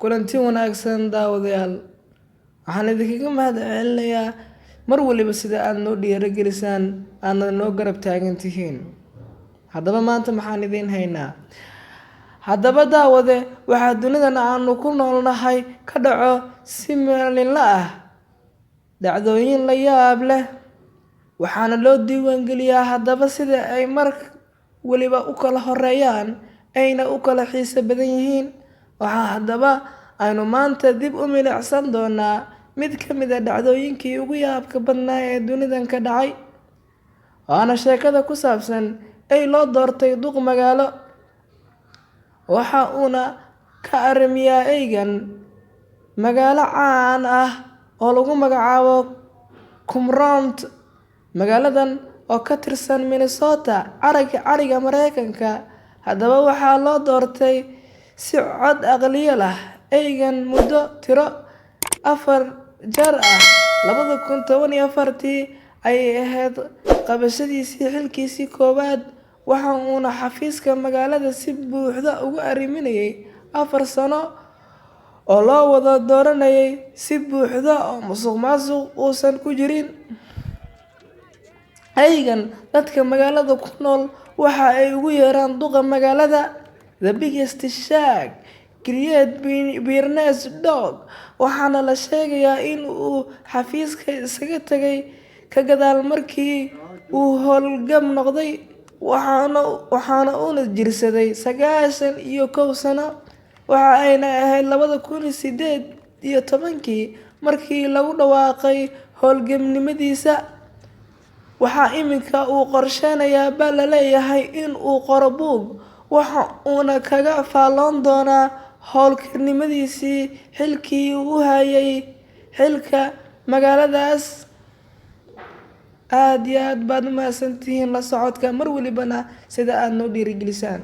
Kulanti wanaagsan, daawadayaal. Waxaan idinkaga mahad celinayaa mar waliba sida aad noo dhiirigelisaan, aadna noo garab taagan tihiin. Haddaba maanta maxaan idiin haynaa? Haddaba daawade, waxaa dunidan aanu ku noolnahay ka dhaco si maalinle ah dhacdooyin la yaab leh, waxaana loo diiwaangeliyaa haddaba sida ay mar waliba u kala horeeyaan ayna u kala xiiso badan yihiin. Waxaa haddaba aynu maanta dib u milicsan doonaa mid ka mid ah dhacdooyinkii ugu yaabka badnaa ee dunidan ka dhacay, waana sheekada ku saabsan ey loo doortay duq magaalo. Waxa uuna ka arrimiyaa eygan magaalo caan ah oo lagu magacaabo Cumront. Magaaladan oo ka tirsan Minnesota, cariga Mareykanka. Haddaba waxaa loo doortay si cod aqliyad leh eygan muddo tiro 4 jeer ah. 2014-tii ayay ahayd qabashadiisii xilkiisii koowaad, waxa uuna xafiiska magaalada si buuxda uga arriminayay 4 sano oo loo wada dooranayay si buuxda oo musuqmaasuq uusan ku jirin. Eygan dadka magaalada ku nool waxa ay ugu yeeraan duqa magaalada, The Biggest Shag, Great Pyrenees Dog, waxaana la sheegayaa in uu xafiiska isaga tagay ka gadaal markii uu howlgab noqday, waxaana uuna jirsaday 91 sano. Waxa ayna ahayd 2018-kii markii lagu dhawaaqay howlgabnimadiisa. Waxaa iminka uu qorsheynayaa baa la leeyahay in uu qoro buug, waxa uuna kaga faalloon doonaa howlkarnimadiisii xilkii uu hayay xilka magaaladaas. Aad iyo aad baad u mahadsantihiin la socodka mar walibana sida aad noo dhiirigelisaan.